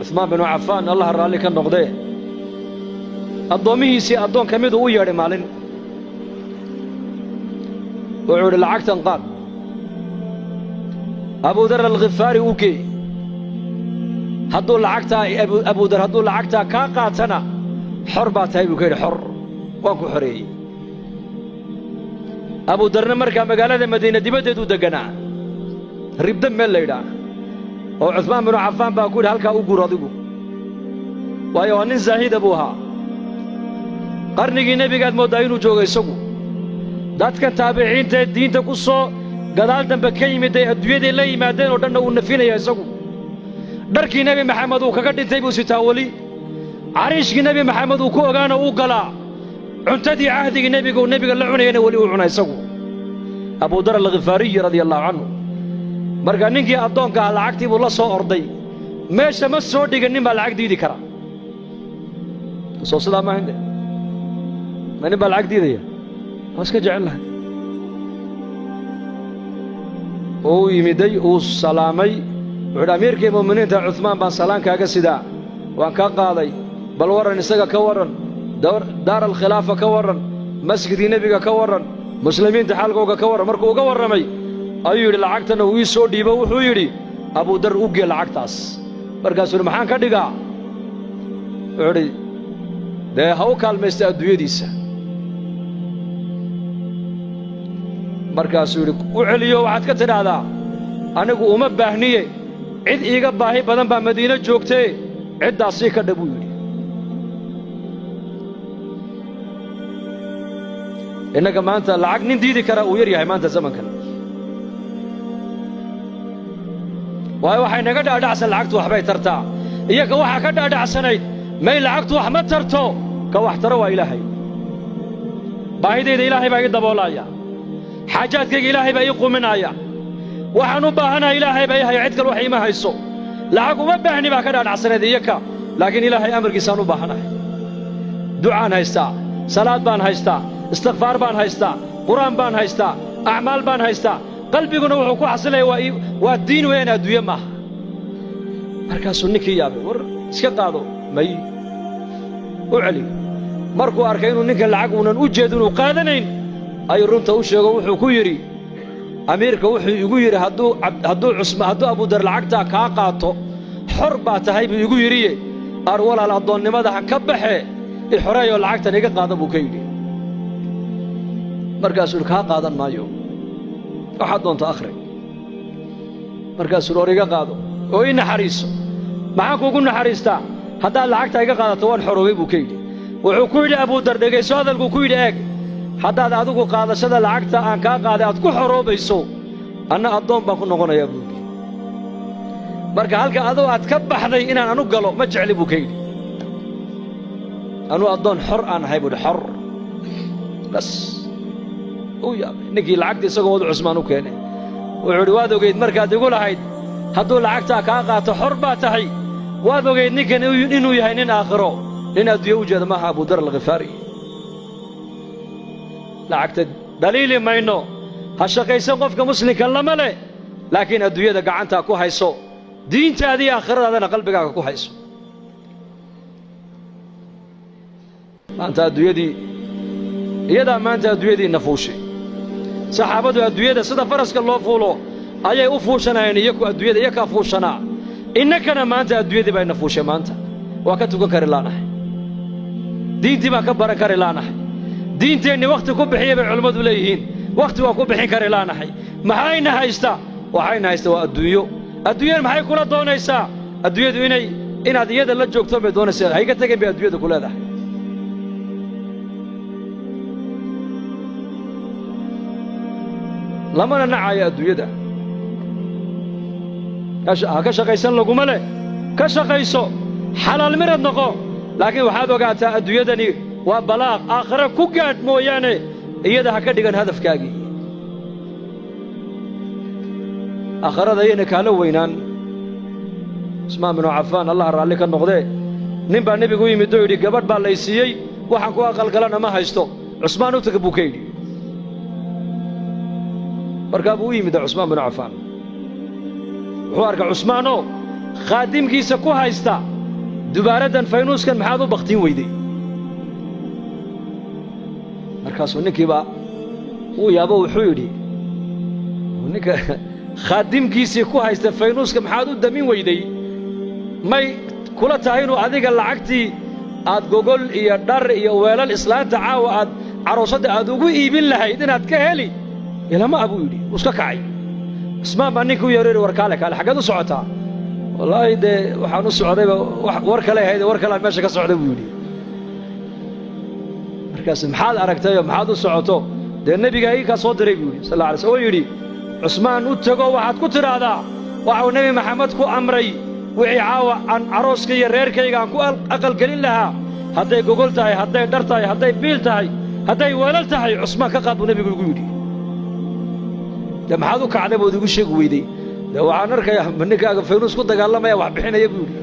Cuhmaan binu Cafaan, Allah raalli ka noqdee, addoommihiisii addoon ka miduu u yeedhay maalin. Wuxuu idhi, lacagtan qaad, Abudar Alkhifaari u gee. Hadduu lacagtaa Abudar hadduu lacagtaa kaa qaatana, xor baa tahay, buu ka yidhi. Xor waan ku xoreeyey. Abudarna markaa magaalada Madiina dibaddeed u degganaa, Ribda meel la yidhaah, oo Cuhmaan binu Cafaan baa ku yidhi, halkaa u guur adigu, waayo waa nin zaahida buu ahaa. Qarnigii nebigaad mooddaa inuu joogo isagu. Dadka taabiciintaee diinta ku soo gadaal dambe ka yimid ay adduunyaday la yimaadeen oo dhanna uu nafinaya isagu. Dharkii Nebi Maxamed uu kaga dhintay buu sitaa weli, cariishkii Nebi Maxamed uu ku ogaana uu galaa, cuntadii cahdigii nebiga uu nebiga la cunayana weli uu cuna isagu, Abudar Alkhifaariyi radia allahu canhu. Marka ninkii addoonka ah lacagtii buu la soo orday, meesha ma soo dhigin. Nin baa lacag diidi kara? Soo sidaa maaha de? Ma nin baa lacag diidaya? Waa iska jecel lahay. Uu yimiday, uu salaamay, wuxuu idhi, amiirkii mu'miniinta Cuhmaan baan salaan kaaga sidaa. Waan kaa qaaday. Bal warran isaga, ka warran daar alkhilaafa, ka warran masjidkii nebiga, ka warran muslimiinta xaalkooga, ka warran. Markuu uga warramay ayuu yidhi, lacagtana uu ii soo dhiibo. Wuxuu yidhi, Abudar u gee lacagtaas. Markaasuu yidhi, maxaan ka dhigaa? Wuxuu idhi, dee ha u kaalmaysta adduunyadiisa. Markaasuu yidhi, u celiyo, waxaad ka tidhaahdaa, anigu uma baahniye, cid iiga baahi badan baa Madiino joogtee, ciddaasii ka dha, buu yidhi. Innaga maanta lacag nin diidi karaa uu yar yahay maanta zamankan, waayo waxay naga dhaadhacsan lacagtu waxbay tartaa. Iyaga waxaa ka dhaadhacsanayd, may, lacagtu wax ma tarto, ka wax taro waa Ilaahay. Baahidayda Ilaahay baa ii daboolaaya, xaajaadkayga Ilaahay baa ii quminaaya, waxaan u baahanaha Ilaahay baa ii haya, cid kale wax iima hayso, lacag uma baahni baa ka dhaadhacsanayd iyaka. Laakiin Ilaahay amarkiisaan u baahanahay. Ducaan haystaa, salaad baan haystaa, istikfaar baan haystaa, qur'aan baan haystaa, acmaal baan haystaa. Qalbiguna wuxuu ku xasilaya waa diin weeyaan, adduunye maaha. Markaasuu ninkii yaabay. War iska qaado. May, u celi. Markuu arkay inuu ninkan lacag uunan u jeedin uu qaadanayn, ayuu runta u sheego. Wuxuu ku yidhi, amiirka wuxuu igu yidhi, hadduu Abudar lacagtaa kaa qaato, xor baa tahay buu igu yidhiye, ar walaal, addoonnimada ha ka baxee, ixoreeyoo lacagtan iga qaada, buu ka yidhi. Markaasuu yidhi, kaa qaadan maayo, waxaad doonto akhri. Markaasuu yidhi, or iga qaado oo ii naxariiso. Maxaan kuugu naxariistaa? Haddaad lacagta iga qaadato waan xoroobay, buu ka yidhi. Wuxuu ku yidhi Abudar, dhegayso hadalkuu ku yidhi, eeg, haddaad adigu qaadashada lacagta aan kaa qaaday aad ku xoroobayso, anna addoon baan ku noqonayaa, buu yidhi. Marka halka aduu aad ka baxday inaan anu galo ma jecli, buu ka yidhi. Anuu addoon xor aan ahay, buu yidhi, xor bas. Uu yaabay ninkii. Lacagta isagoo wadu Cusmaan u keenay. Wuxuu idhi, waad ogeyd markaad igu lahayd hadduu lacagtaa kaa qaato xor baa tahay. Waad ogeyd ninkan inuu yahay nin aakhiro, nin adduunye u jeeda maaha. Abudar Alkhifaari. Lacagta dhaliili mayno, ha shaqaysan qofka muslimka lama leh, laakiin adduunyada gacantaa ku hayso, diintaadii aakhiradaadana qalbigaaga ku hayso. Maanta adduunyadii iyadaa maanta adduunyadiinna fuushay. Saxaabadu adduunyada sida faraska loo fuulo ayay u fuushanayeen, iyaku adduunyada iyakaa fuushanaa. Innakana maanta adduunyadii baa ina fuushay. Maanta waa ka tukan kari laanahay, diintii baan ka baran kari laanahay, diinteennii wakhti ku bixiya bay culimmadu leeyihiin, wakhti waa ku bixin kari laanahay. Maxayna haysta? Waxayna haysta waa adduunyo. Adduunyada maxay kula doonaysaa? Adduunyadu inay inaad iyada la joogto bay doonaysaa. Hayga tegin bay adduunyada ku leedahay. Lamana nacayo adduunyada, ha ka shaqaysan laguma leh. Ka shaqayso, xalaal mirad noqo, laakiin waxaad ogaataa adduunyadani waa balaaq. Aakhare ku gaadh mooyaane, iyada ha ka dhigan hadafkaagii. Aakharada ayayna kaala weynaan. Cusmaan binu Cafaan, Allah raalli ka noqdee, nin baa nebigu u yimid oo yidhi, gabadh baa lay siiyey, waxaan ku aqalgalana ma haysto, Cusmaan u taga, buu ka yidhi. Markaa buu u yimid Cusmaan binu Cafaan. Wuxuu arkay Cusmaanoo khaadimkiisa ku haysta Dubaaraddan, faynuuskan maxaad u bakhtiin weyday? Markaasuu ninkiibaa uu yaabo, wuxuu yidhi ninka khaadimkiisii ku haysta, "Faynuuska maxaad u damin weyday? May kula tahay inuu adiga lacagtii aad gogol iyo dhar iyo weelal islaanta caawa aad caroosadda aad ugu iibin lahayd inaad ka heli ilama ah?" buu yidhi. Wuu iska kacay. Cusmaan baa ninkii u yeero yidhi, "War kaale, kaale, xaggeed u socotaa?" "Wallaahi dee waxaan u socdayba war kale ahayd, war kalean meesha ka socday," buu yidhi. Markaas, "Maxaad aragtayoo maxaad u socoto?" "Dee nebigaa ii kaa soo diray," buu yidhi, sal alla alay sl, oo yidhi, "Cusmaan u tego, waxaad ku tidhaahdaa waxau Nebi Maxamed ku amray wixii caawa aan carooska iyo reerkayga aan ku aqalgelin lahaa, hadday gogol tahay, hadday dhar tahay, hadday biil tahay, hadday weelal tahay, Cusmaan ka qaad buu nebigu igu yidhi." "Dee maxaad u kacday bood igu sheegi weyday?" "Dee waxaan arkayaa ninkaaga faynuus ku dagaalamaya, wax bixinaya," buu yidhi.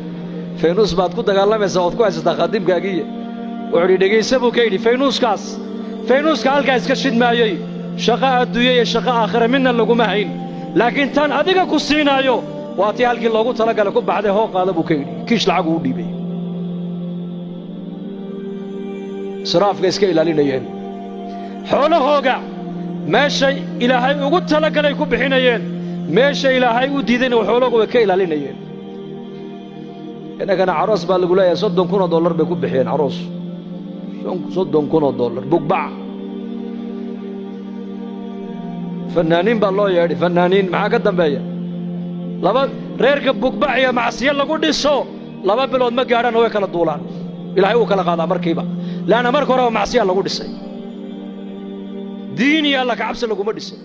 "Faynuus baad ku dagaalamaysaa ood ku haysataa khaadimkaagiiya." Wuxuu yidhi, "Dhegayse," buu ka yidhi, "faynuuskaas, faynuuska halkaa iska shidmaayey, shaqo adduunye iyo shaqo aakhira midna laguma hayn, laakiin tan adiga ku siinaayo waa tii halkii loogu talagalay ku baxday. Hoo, qaada," buu ka yidhi. Kiish lacag uu dhiibay. Israafka iska ilaalinayeen, xoolahooga meeshay Ilaahay ugu talagalay ku bixinayeen, meesha Ilaahay u diidayna xoolahooga way ka ilaalinayeen. Innagana caroos baa lagu leeyahay, $30,000 bay ku bixiyeen caroos, $30,000, bugbac. Fannaaniin baa loo yeedhay, fannaaniin. Maxaa ka dambeeya? Laba reerka bugbac iyo macsiyo lagu dhiso 2 bilood ma gaadhaan, way kala duulaan. Ilaahay wuu kala qaadaa markiiba, leanna marka horeba macsiyaa lagu dhisay, diin iyo alla kacabsi laguma dhisay.